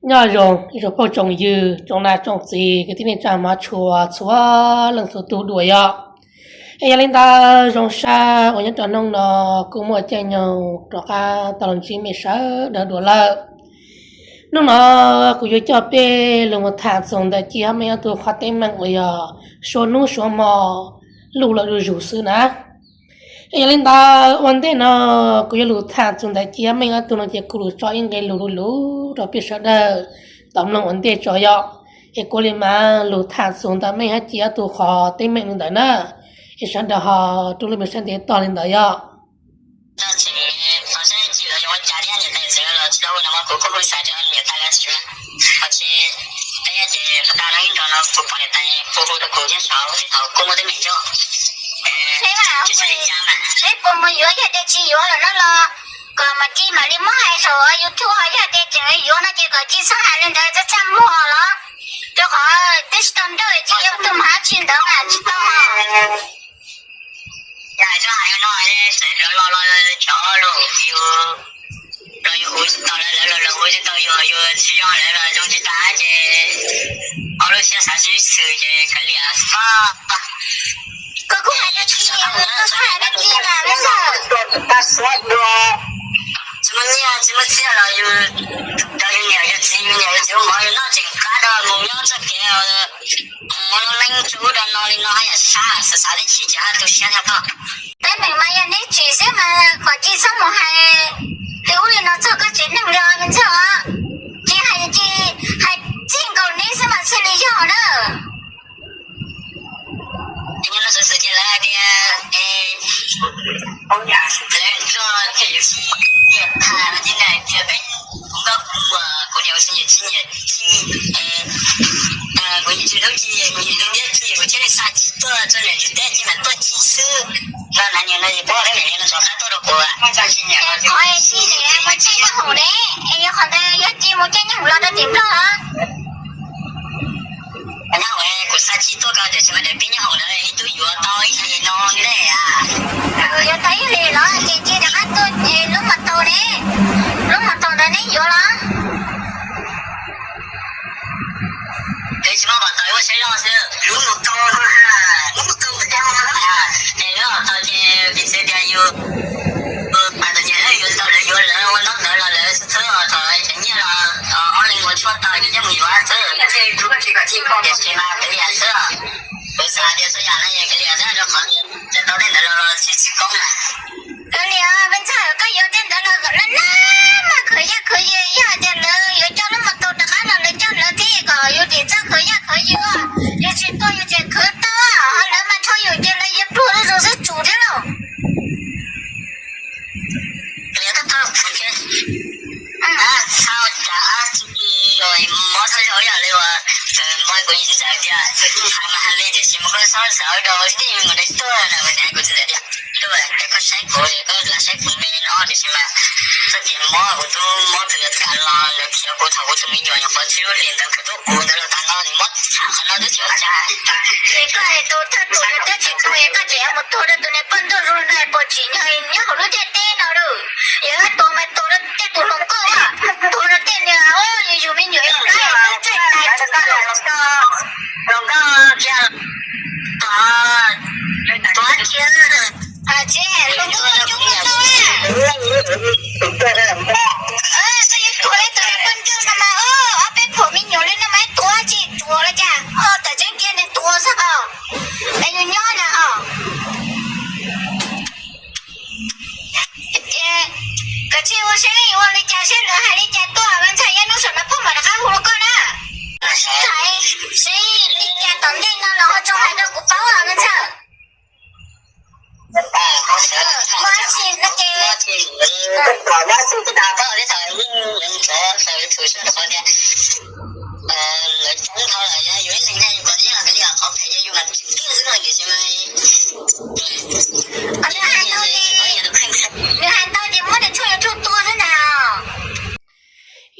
Nyob zoo ib tsoom phooj tsoom ywg, tsoom nam tsoom txiv kwv tij neej tsa hmov tshua txhua leej txhua tus dua yom. Es yog li ntawd zoo sab uas nyob rau hnub no kuj muaj caij nyoog rov qab tau los ntsib mej sawv daws dua lawm. Hnub no kuv yuav coj peb los mus tham txog ntawm Ci Hab Meej ob tug qhov teeb meem uas yog suav hnub suav hmo luj lawm zuj zus xwb na. Es yog li ntawd ua ntej no kuv yuav lug tham txog ntawm Ci Hab Meej ob tug no ces kuv lug tso ib nqe lug lug lug rau peb sawv daws tau mloog ua ntej tso yom. Es kuv li mas lug tham txog ntawm Meej hab Ci ob tug qhov teeb meem li ntawd na, es sawv daws ho rub lub me sab ntev tog li ntawd yom. Seb puas mus yuav, yog tias tsis yuav lawm no los kom mas Ci mam li muab hais saum YouTube, ho yog tias tseem yuav no ces kom Ci txhob hais li ntawd, txaj txaj muag los, rau qhov twb tsis tau nrauj Ci, yog tus mas dab tsi ntawd mas tsis tau. Yog hais txog hais no, sawv daws los los tso lus, yus los yus hu tsis tau lawv, lawv los lawv hu tsis tau yus, yus tsis zoo lawv los zoo tsis tau ces ob lub siab xav sib xws ces kav liam xwb. Koj kuj hais dab tsi, koj kuj hais dab tsi mas, tsis muaj nyiaj tsis muaj txiaj los yus cov yus niam yus txiv, yus niam yus txiv ua mov yus noj tseem qab rau mus nyob txoj kev mus leej tsa ub rau no li no haj yam sab, xav xav tib chim ces haj tu siab tag tog. Teeb meem mas yog neb tsim xwb mas kom Ci txhob mus hais li ub li no txog koj tsev neeg li os me ntxhais os. Ci hais, Ci hais txij nkaus neb xwb mas thiaj li yog na. Nyob no xwv xwv ces lawv hais tias, lawv tso ces yus sib nyiam tham no ces hais tias peb, kuv nkauj kuv muam, kuv niam kuv txiv nyiam Ci, Ci, kuv nyiam Ci, kuv nyiam Ci, kuv nyiam Ci, kuv thiaj li xa Ci tuaj txog niam yus teb ces mam tuaj Ci xwb. No na, nyiam no ces pub teeb meem li no rov qab tuaj rau kuv. Qhov Ci mus caij nyob hoom ne, es yog qhov ntawd yog Ci mus caij nyob hoom los rau tim Nplog los? Nyob hoom kuv xa Ci tuaj ko tiam sis mas daim pib nyob hoom ntawd ib tug yuav tau ib hlis no ntej a. Yuav tau ib hlis los ces Ci rov qab tuaj lub mos taus ne, lub mos taus ntawd neb yuav los? Twb tsis muaj mos taus, muaj sab loj xwb. Lub mos taus, lub mos taus ces piv txwv tias yus pas tus nyiam lawv yuav tau lawv yuav lawv ua ntaub ntawv los lawv xwb xwb, thaum cov nyiaj los ob leeg ua tshuaj tau ces coj mus yuav xwb. Tiam sis mas kav liam xwb, kuv xav tias txhua yam no yog kav liam xwb rau qhov tias tau tej ntawd los los tsis txwv koob na. Kav liam, me ntxhais, koj yuav tej ntawd los lawv lawv mas khwv yaj khwv yus, yog hais tias lawv yuav coj lub mos taus rov qab los lawv coj lawv thiab kom yus tim txaj khwv yaj khwv yus, yus tsis tuaj yus tseem khwv tau, ho lawv mas rho yus ces lawv yuav pluag zuj zus xwb tsum thiab lauj. Txhaj cas mob txhaj zaus ib yam li uas mob kuv txiv ntxawm tias hais mas hais li tiam sis mas koj txhob xav ua rau tij mus de tuaj na, kuv tias kuv txiv ntxawm tias tuaj es koj saib kuv, koj lam saib kuv me no tiam sis mas txoj kev mob kuv twb mob txog yuav tas los lawv khiav kuv thaum kuv tus me nyuam nyuam qhuav txij lub hlis ntawd kuv tuaj kuv ntawd los tas no mob tshaj qhov no twb tsis ua cas. Es koj es tus thawj tus twb tsis tuag es koj tseem yuav mus tuag rau tus niag poj ntuj zoo li no es puas tsim nyog nyob hauv lub ntiaj teb no lawm? Yog tuag mas tuag rau tej tus hluas nkauj, tuag rau tej niag yus me nyuam yus tub txaij tais. Hluas nkauj kiag, tuag kiag. Tsis, hluas nkauj coob tau na. Koj yuav tuag li tus niag poj ntuj no mas, ob peb phaum me nyuam li no mas tuag tsis tuag li cas, tawm tseeb kiag nws tuag xwb os. Es yus nyob na os. Koj tsis ua saib yus ua li cas, saib lawv hais li cas tuaj, me ntxhais, ib hnub saum no pog mam rov qab hu rau koj na. Seb li cas tom ntej no los ho tso hais rau kuv paub os me ntxhais. Muaj dab tsi no ces Nws hais ntau ces muab nws tshuaj yuav tshuaj tua xwb ntag.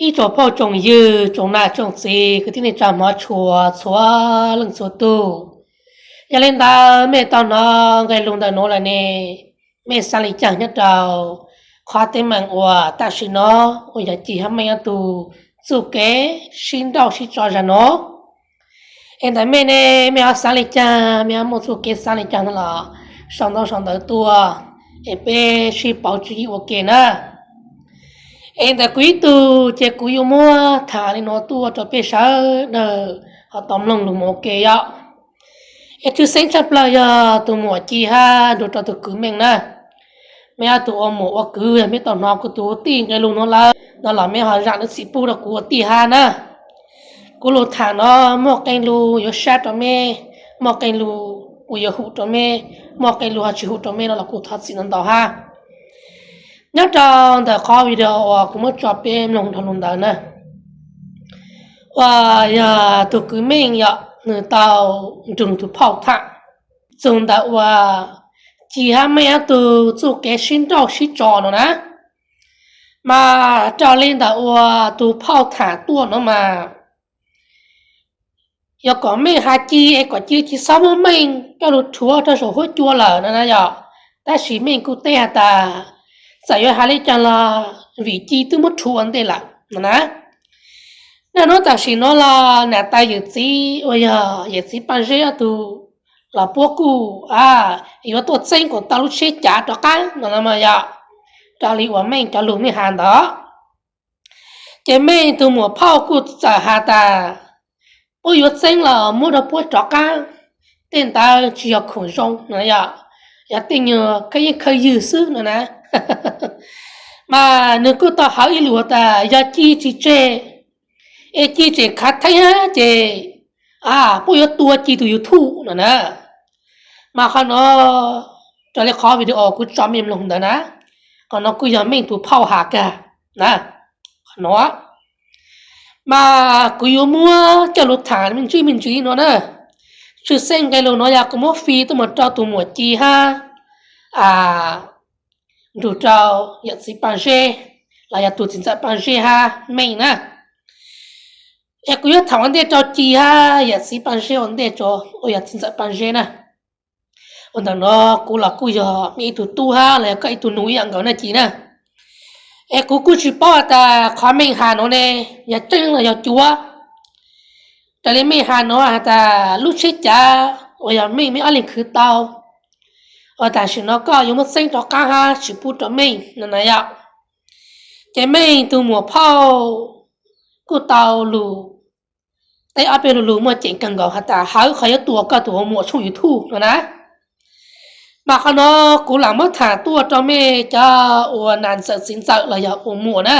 Ib tsoom phooj tsoom ywg, tsoom nam tsoom txiv kwv tij neej tsa hmov tshua txhua leej txhua tus, yog li ntawd mej tau hnov nqe lus ntawm nuav lawm ne, mej xav li cas nyob rau qhov teeb meem uas tam sim no uas yog Ci Hab Meej ob tug txuj kev sib nrauj sib tso zag nuav. Es ntawm mej ne, mej ho xaav le caag, mej ho muaj txuj kev xaav le caag no los sau ntawv sau ntawv tuaj, es peb sib pauv tswv yim ua ke na. Es ntawm kuv ib tug ces kuv yuav muab tham le nuav tuaj rau peb sawv daws ho tau mloog lug moog ua ke yom. Es tshwj xeeb tshaj plawg yog tug muam Ci hab nrug rau tug kwv Meej na. Mej ob tug ua muam ua kwv, yog mej tau nov kuv tug ua tij nqe lug nuav lawm no los mej ho zaam lub txim pub rau kuv ua tij hab na. Kuv lug tham no muaj qee lug yuav sab rau mej, muaj qee lug kuv yuav hum rau mej, muaj qee lug ho tsis hum rau mej no los kuv thov txim ntau ntau hab. Nyob rau ntawm qhov video uas kuv muab tso peb mloog dhau lug ntawd na, uas yog tug kwv Meej yom, nwg tau nrug nwg tug phauj tham txug ntawm uas Ci hab Meej ob tug txuj kev sib nrauj sib tso no na. Mas raws le ntawm uas tug phauj tham tuaj no mas, yog kom Meej has Ci es kom Ci tsis xob muab Meej coj lug rhuav rau saum huab cua lawm no na yom. Tab sis Meej kuj teb has tas, txawm yuav has le caag los vim Ci twb muab rhuav ua ntej lawm no na. Naj nub tam sim no los nam tais yawm txiv uas yog yawm txiv Paj Zeb ob tug los puab kuj yuav tuaj txeeb kom tau lub tsheb cav rov qab no los mas yom, raws li uas Meej cov lug Meej has ntawd. Ces Meej tug muam phauj kuj txawm has tas, puab yuav txeeb los muab rau puab rov qab, tej ntawd tsis yog khoom zoo no yom, yog tej nyuag khaub yeeb khaub ywg xwb no na. Mas nwg kuj tau hawv ib lus tas yog Ci tsis tseg, es Ci tseem khav theeb hab ces puab yuav tua Ci tug YouTube no na. Mas qhov no raws li qhov video kuv tso mej mloog ntawd na, qhov no kuj yog Meej tug phauj has kag na. Qhov no mas kuv yuav muab coj lug tham me ntsis me ntsis no na. Tshwj xeeb nqe lug no yog kuv muab fij tuaj mus rau tug muam Ci hab nrug rau yawm txiv Paj Zeb, los yog tug txiv ntxawm Paj Zeb hab Meej na. Es kuv yuav tham ua ntej rau Ci hab yawm txiv Paj Zeb ua ntej, uas yog txiv ntxawm Paj Zeb na. Ua ntawm no kuv los kuj yog Meej ib tug tub hab los yog koj ib tug nus ib yam nkaus na Ci na. Es kuv kuj tsis paub has tas qhov Meej has no ne, yog tseeb los yog cuav. Raws li Meej has no has tas lub tsheb cav uas yog Meej mej ob leeg khwv tau, uas tam sim no koj yuav muab txeeb rov qab hab tsis pub rau Meej no na yom. Ces Meej tug muam phauj kuj tau lug teb ob peb lug lug muaj ceem kawg nkaus has tas hawv qhov yuav tua koj tug ua muam tshooj YouTube no na. Mas qhov no kuv lam muab tham tuaj rau mej cov uas nam ntxawm txiv ntxawm los yog ua muam na,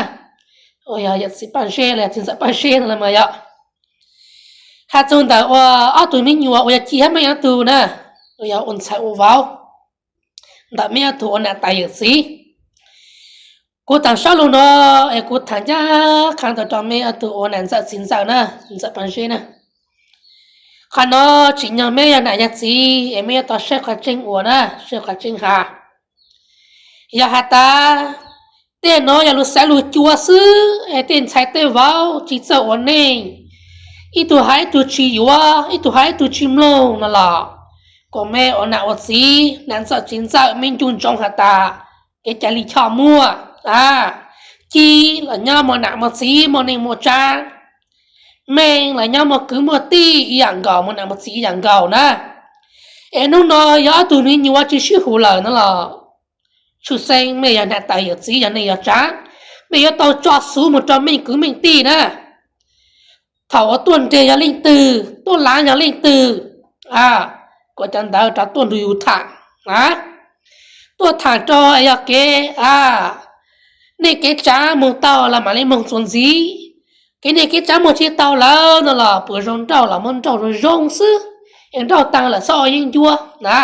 uas yog yawm txiv Paj Zeb los yog txiv ntxawm Paj Zeb no los mas yom. Has txug ntawm uas ob tug me nyuam uas yog Ci hab Meej ob tug na, uas yog ua ntxhais ua vauv ntawm mej ob tug ua nam tais yawm txiv. Kuv tham saib lug no es kuv tham ncaj qha ntawm rau mej ob tug ua nam ntxawm txiv ntxawm na, txiv ntxawm Paj Zeb na. Qhov no tsim nyog mej yog nam yog txiv es mej yuav tau saib qhov tseeb ua na, saib qhov tseeb has. Yog has tas tej no yog lug xaiv lug cua xwb es tej ntxhais tej vauv tsis txawj ua neej, ib tug has ib tug tsis yuav, ib tug has ib tug tsis mloog no los, kuas mej ua nam ua txiv, nam ntxawm txiv ntxawm mej ncu ntsoov has tas kev cai lij choj muaj. Ci los nyob muaj nam muaj txiv muaj neej muaj tsav, Meej los nyob muaj kwv muaj tij ib yam nkaus, muaj nam muaj txiv ib yam nkaus na. Es hnub no yog ob tug me nyuam tsis sib hum lawm no los, tshwj xeeb mej yog nam tais yawm txiv yog neej yog tsav, mej yuav tau tso xuv mus rau Meej kwv Meej tij na. Thaum uas tuaj nreg yog leej twg, tuaj lav yog leej twg, kuas cov ntawd rov tuaj nrug yus tham, tuaj tham rau yog kev nej kev tsav moog tau los mam li moog txuas ntxiv. Kev nej kev tsav moog tsis tau lawm no los puas zoo nrauj los muab nrauj zoo zoo xwb, es nrauj taag lawm xob ua yeeb ncuab na,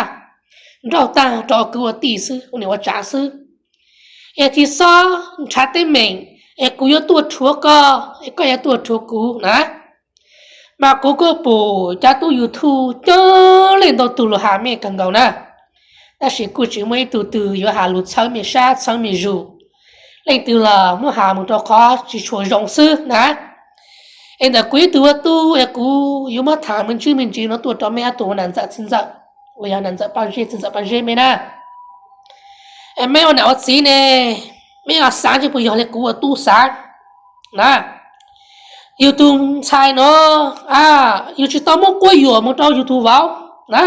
nrauj taag rau ua kwv ua tij xwb, ua niam ua tsav xwb. Es tsis xob nrhav teeb meem, es kuv yuav tuaj rhuav koj es koj yuav tuaj rhuav kuv na. Mas kuv kuj pum cov tub YouTube coob leej ntau tug lug has mej kawg nkaus na, tab sis kuj tsis muaj ib tug twg yuav has lug txhawb mej sab txhawb mej zug. Leej twg los muab has mus rau qhov tsis tshua zoo xwb na. Es ntawm kuv ib tug ua tub es kuv yuav muab tham me ntsis me ntsis no tuaj rau mej ob tug ua nam ntxawm txiv ntxawm, uas yog nam ntxawm Paj Zeb txiv ntxawm Paj Zeb mej na. Es mej ua nam ua txiv ne, mej ho xaav tsi puas yog le kuv ua tub xaav na? Yus tus ntxhais no, yus tsis tau muab quab yuam mus rau yus tus vauv na.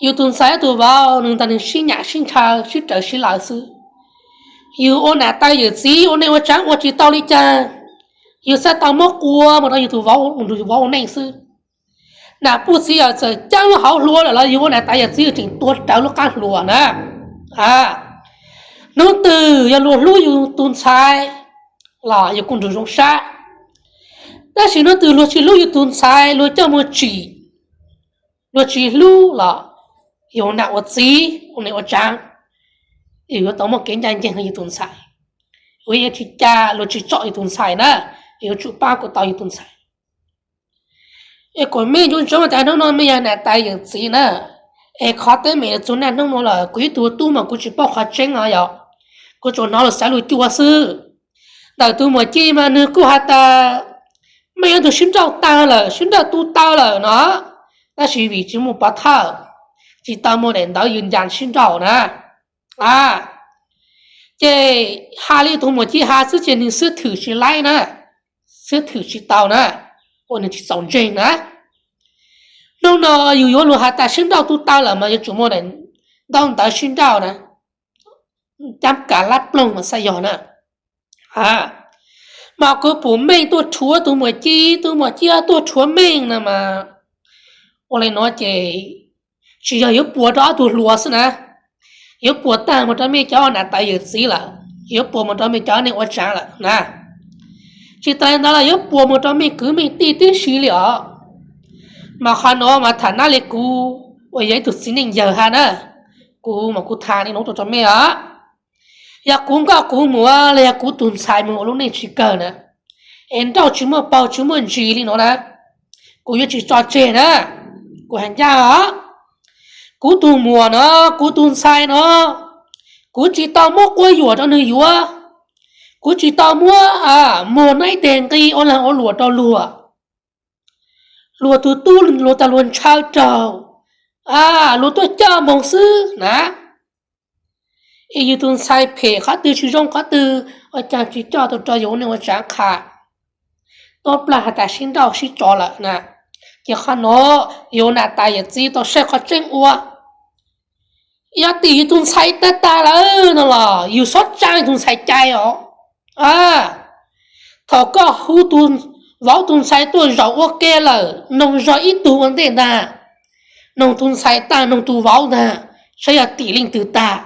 Yus tus ntxhais tus vauv nws ntag nws sib nyam sib ntshaw sib raws sib laws xwb. Yus ua nam tais yawm txiv ua neej ua tsav ua tsis tau li cas, yus xav tau muab quab mus rau yus tus vauv, yus vauv ua neej xwb. Nam puj txiv yawm txawm ceeb lub hauv hlua lawm los yus ua nam tais yawm txiv yus tseem tuav rawv lub qab hlua na. Hnub twg yog luag hlub yus tus ntxhais los yus kuj nrug zoo sab, tab sis hnub twg luag tsis hlub yus tus ntxhais luag coj mus tsim, luag tsis hlub los yus nam ua txiv ua neej ua tsav, yus yuav tau muaj kev ncaj ncees rau yus tus ntxhais. Yus yeej tsis ca luag tsis tsom yus tus ntxhais na, yus yuav tsum pab kom tau yus tus ntxhais. Es kuv mej ntsoov ntsoov tas hnub no mej yog nam tais yawm txiv na, es qhov teeb meem txug naj hnub no lawm kuv ib tug tub mas kuv tsis paub qhov tseeb no yog, kuv tsuas hnov lus xav lus cua xwb. Ntawm tus muam ci mas nws kuj has tas mej yuav tug sib nrauj tag lawm sib nrauj tu taw lawm no, tab sis vim tsis muaj pov thawj, tsis tau muaj daim ntawv yws ncas sib nrauj na. Ces has li tus muam ci has xwb ces nws xwb thwm tsis laib na, xwb thwm tsis tau na, ua nws tsis txaus ntseeg na. Hnub no yus yuav luag has tas sib nrauj tu taw lawm mas yuav tsum muaj daim ntawv sib nrauj na, cab kav lab ploog mas xav yog na. Mas kuv pum meej tuaj rhuav tus muam ci, tus muam ci tuaj rhuav meej no mas, ua li no ces tsis yog yuav puas rau ob tug hluas xwb na, yuav puas tag mus rau mej cov nam tais yawm txiv lawm, yuav puas mus rau mej cov neeg ua tsav lawm na. Tsis tas li ntawd los yuav puas mus rau mej kwv mej tij tib si li os. Mas qhov no mas tham nab li kuv uas yog ib tug txiv neej yawg hab na, kuv mas kuv tham li no rau rau mej os. Yog kuv nkauj kuv muam los yog kuv tus ntxhais mus ua lub neej tsis kawg na, es nrauj tsis muaj paug tsis muaj ntsis li no na, kuv yuav tsis tso tseg na. Kuv has ncaj os, kuv tus muam no, kuv tus ntxhais no, kuv tsis tau muab quab yuam rau nws yuav, kuv tsis tau muab muag noj ib teg nqi ua lag ua luam rau luag. Luag tus tub luag tas luag ntshaw raug, luag tuaj coj moog xwb na. Es yus tus ntxhais phem qhov twg tsis zoo qhov twg ua caag tsis coj tau rau yus ua neej ua tsav qha, tuab plag has tas sib nrauj sib tso lawm na. Ces qhov no yus nam tais yawm txiv tau saib qhov tseeb ua. Yog tim yus tus ntxhais tag tag lawm no los yus xob tsaa yus tus ntxhais cai os. Thaum koj hu tus vauv tus ntxhais tuaj zaum ua ke lawm, noog zog ib tug ua ntej ntag, noog tus ntxhais tag noog tus vauv ntag, saib yog tim leej twg tag.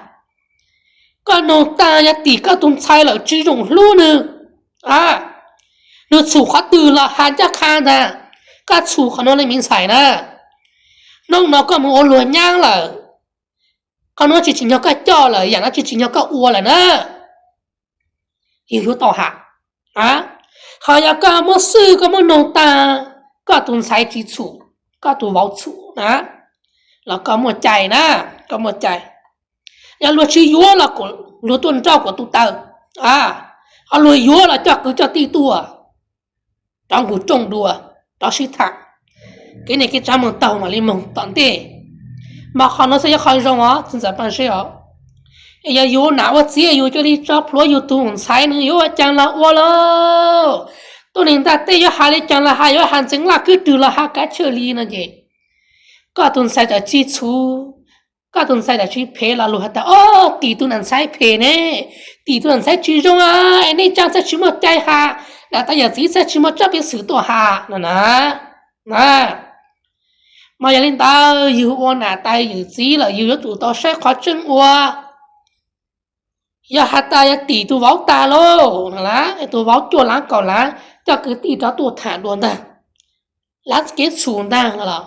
Koj noog tag yog tim koj tus ntxhais lawm tsis zoo hlub nws, nws txhum qhov twg los has ncaj qha ntag, koj txhum qhov no li me ntxhais na. Hnub no koj mus ua luag nyaab lawm, qhov no tsis tsim nyog koj coj lawm, yaam no tsis tsim nyog koj ua lawm na. Yus yuav tau has. Ho yog koj muab xwb koj muab noog tag, koj tus ntxhais tsis txhum, koj tus vauv txhum na, los koj muaj cai na, koj muaj cai. Yog luag tsis yuav los luag tuaj nrauj kuas tu taw, ho luag yuav los coj kwv coj tij tuaj, rov nqus rooj dua, rov sib tham, kev neej kev tsav moog taug mam li moog tom ntej. Mas qhov no xwb yog qhov zoo os txiv ntxawm Paj Seb os. Es yog yus nam ua txiv yus cia li tso plhuav yus tus ntxhais nws yuav ua caag los ua lauj. Tuab neeg ntaaj teb yuav has li caag los has, yuav has ntxeev laj kwb rwg los has kav chawj li no ces koj tus ntxhais txawm tsis txhum, koj tus ntxhais txawm tsis phem los luag has tas, o, tim tus nam ntxhais phem ne, tim tus nam ntxhais tsis zoo, es neej tsaa txawj tsis muaj cai has, nam tais yawm txiv txawj tsis muaj tsab peev xwm tuaj has no na. Mas yog li ntawd yus ua nam tais yawm txiv lawm yus yuav tsum tau saib qhov tseeb ua. Yog has tas yog tim tus vauv tag lauj no las, tus vauv cuaj laav kaum laav coj kwv tij rov tuaj tham dua ntag, laav kev txhum ntag no los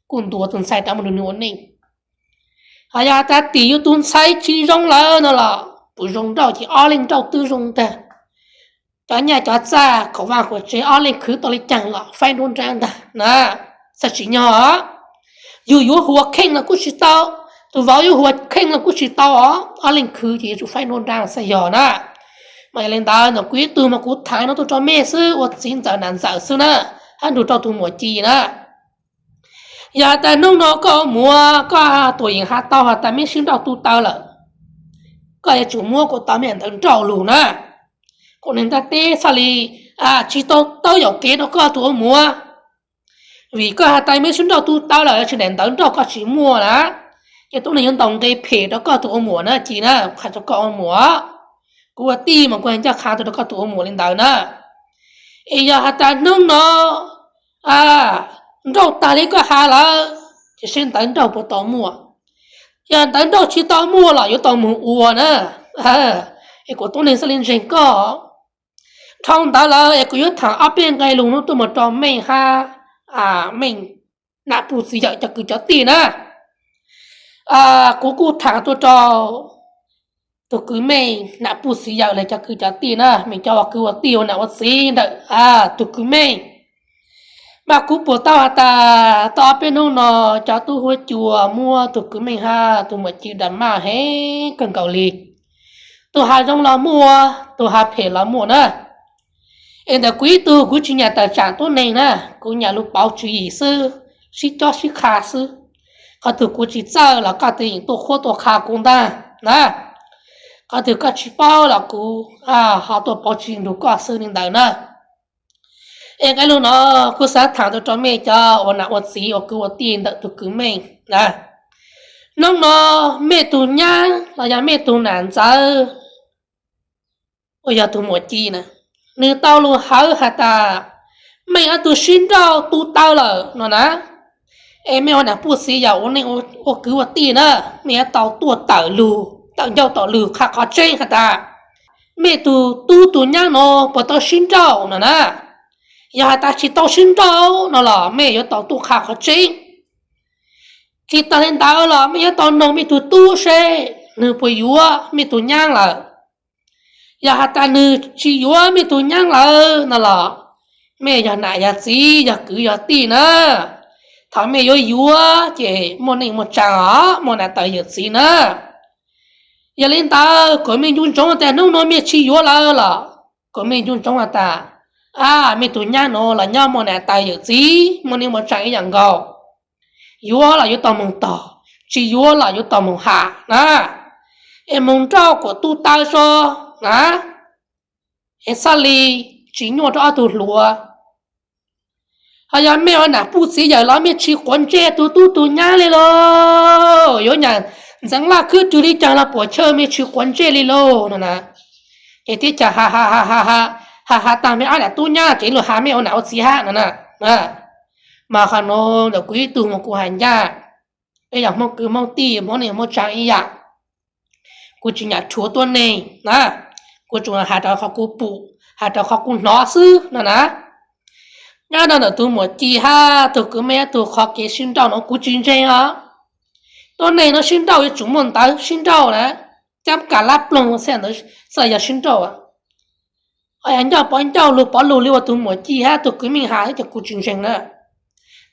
kuj ntuas tus ntxhais rov mus nrug nws ua neej. Ho yog has tas tim yus tus ntxhais tsis zoo lawm no los puas zoo nrauj ces ob leeg nrauj twb zoo ntag. Cov nyaj cov txag, khaum vaj khaum tsev ob leeg khwv tau li caag los faib nruab nrab ntag na. Txawm tsim nyog yus yuav huas kheej los kuj tsis tau, tus vauv yuav huas kheej los kuj tsis tau os, ob leeg khwv ces yuav tsum faib nruab nrab mas xav yog na. Mas yog li ntawd ntawm kuv ib tug mas kuv tham no tuaj rau mej xwb, ua txiv ntxawm nam ntxawm xwb na, hab nrug rau tus muam ci na. Yog has tas hnub no koj muam koj tuam yeem has tau has tas mej sib nrauj tu taw lawm, koj yuav tsum muab kuas tau mej ntawd nrauj lug na. Kuv neeg ntaaj teb txhaj li tsis tau taw yaum kev rau koj tus ua muam. Vim koj has tas muaj sib nrauj tu taw lawm, tsis daim ntawv nrauj koj tsis muaj na, ces tuab neeg yuav ntaus nqe phem rau koj tus ua muam na Ci na, qha rau koj ua muam. Kuv ua tij mas kuv hais ncaj qha tuaj rau koj tus ua muam li ntawd na. Es yog has tas hnub no nrauj tag li koj has lawm, ces seb ntawv nrauj puas tau muaj. Yog ntawv nrauj tsis tau muaj los yuav tau mus ua na. Es kuv tuab neeg xav li ntseeg koj. Dhau ntawd lawm es kuv yuav tham ob peb nqe lus no tuaj mus rau Meej hab Meej nam puj txiv yawm cov kwv cov tij na. Kuv kuj tham tuaj rau tus kwv Meej nam puj txiv yawm los cov kwv cov tij na, Meej cov ua kwv ua tij ua nam ua txiv ntawm tus kwv Meej. Mas kuv pum tau has tas tau ob peb hnub no cov tub huab cua muab tus kwv Meej hab tus muam Ci dam maj heev kawg nkaus li. Tus has zoo los muaj, tus has phem los muaj na. Es ntawm kuv ib tug kuv tsis nyam tawm tsam tuab neeg na, kuv nyam lug pauv tswv yim xwb, sib cob sib qha xwb. Qhov twg kuv tsis txawj los koj twb yeem tuaj qhuab tuaj qha kuv ntag na. Qhov twg koj tsis paub los kuv ho tuaj pauv tswv yim nrug koj xwb li ntawd na. Es nqe lus no kuv xav tham tuaj rau mej cov ua nam ua txiv ua kwv ua tij ntawm tus kwv Meej na. Hnub no mej tug nyab los yog mej tug nam ntxawm uas yog tus muam Ci na, nws tau lug hawv has tas mej ob tug sib nrauj tu taw lawm no na. Es mej ua nam puj txiv yawm ua neej ua kwv ua tij na, mej yuav tau tuaj tawm lug, tawm ncauj tawm lug qha qhov tseeb has tas mej tug tub tug nyab no puas tau sib nrauj no na. Yog has tas tsis tau sib nrauj no los mej yuav tau tuaj qha qhov tseeb. Tsis tas li ntawd los mej yuav tau noog mej tug tub seb nws puas yuav mej tug nyab lawm. Yog has tas nws tsis yuav mej tug nyab lawm no los mej yog nam yog txiv yog kwv yog tij na, thaum mej yuav yuav ces muaj neej muaj tsaa os, muaj nam tais yawm txiv na. Yog li ntawd kom mej nco ntsoov tas hnub no mej tsis yuav lawm los kom mej nco ntsoov has tas mej tug nyab no los nyob muaj nam tais yawm txiv, muaj neej muaj tsaa ib yam nkaus. Yuav los yuav tau moog tog, tsis yuav los yuav tau moog has na. Es moog nrauj kuas tu taw so na, es txhaj li tsis nyuaj rau ob tug hluas. Ho yog mej ua nam puj txiv yawm los mej tsis quav ntsej tug tub tug nyab li lauj, yuav nyam ntxeev laj khwb rwg li caag los puam chawj mej tsis quav ntsej li lauj no na. Ces tib caag has has tag mej ob nam tub nyab ces lug has mej ua nam ua txiv hab no na. Mas qhov nuav ntawm kuv ib tug mas kuv has ncaj, peb yog Hmoob kwv Hmoob tij, Hmoob neej Hmoob tsaa ib yam. Kuv tsis nyam rhuav tuab neeg na, kuv tsuas has rau qhov kuv pum, has rau qhov kuv hnov xwb no na. Nyob rau ntawm tus muam Ci hab tug kwv Meej tug qhov kev sib nrauj no kuv tsis ntseeg os. Tuab neeg no sib nrauj yuav tsum muaj ntawv sib nrauj na, cab kam lab ploog xwb ntawd xwb yog sib nrauj. Yog ncauj pov ncauj lug pov lug li uas tus muam Ci hab tug kwv Meej has ces kuv tsis ntseeg na.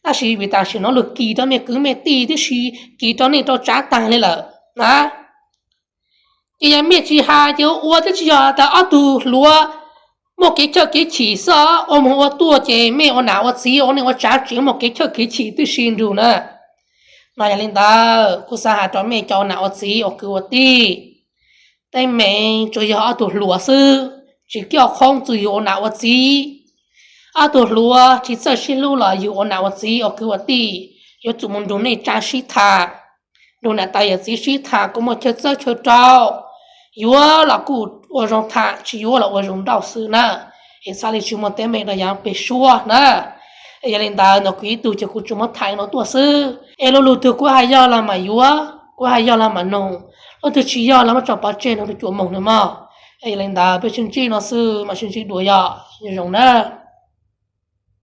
Tab sis vim tam sim no lug kis rau mej kwv mej tij tib si, kis rau neej rau tsav taag li lawm na. Ces yog mej tsis has ces ua ua twb tsis yog tas ob tug hluas muaj kev chawj kev chim xwb, ua moog ua tuaj ces mej ua nam ua txiv ua neej ua tsav tseem muaj kev chawj kev chim tib si nrug na. Mas yog li ntawd kuv xav has rau mej cov ua nam ua txiv ua kwv ua tij, teeb meem tsuas yog ob tug hluas xwb, tsis kiaj qhoob txug yug ua nam ua txiv. Ob tug hluas tsis txawj sib hlub los yug ua nam ua txiv ua kwv ua tij, yuav tsum mus nrug neej tsa sib tham, nrug nam tais yawm txiv sib tham kom muaj chaw txawb chaw rau. Yuav los kuj ua zoo tham, tsis yuav los ua zoo nrauj xwb na, es txhaj li tsis muaj teeb meem rau yaav peg suab na. Yog li ntawd ntawm kuv ib tug ces kuv tsuas muab tham no tuaj xwb, es lug lug twg kuv has yog los mam yuav, kuv has yog los mam noog, lug twg tsis yog los muab tso pov tseg noog rau cuam moog na mog. Yog li ntawd peb sib ntsib no xwb, mam sib ntsib dua yog zoo na.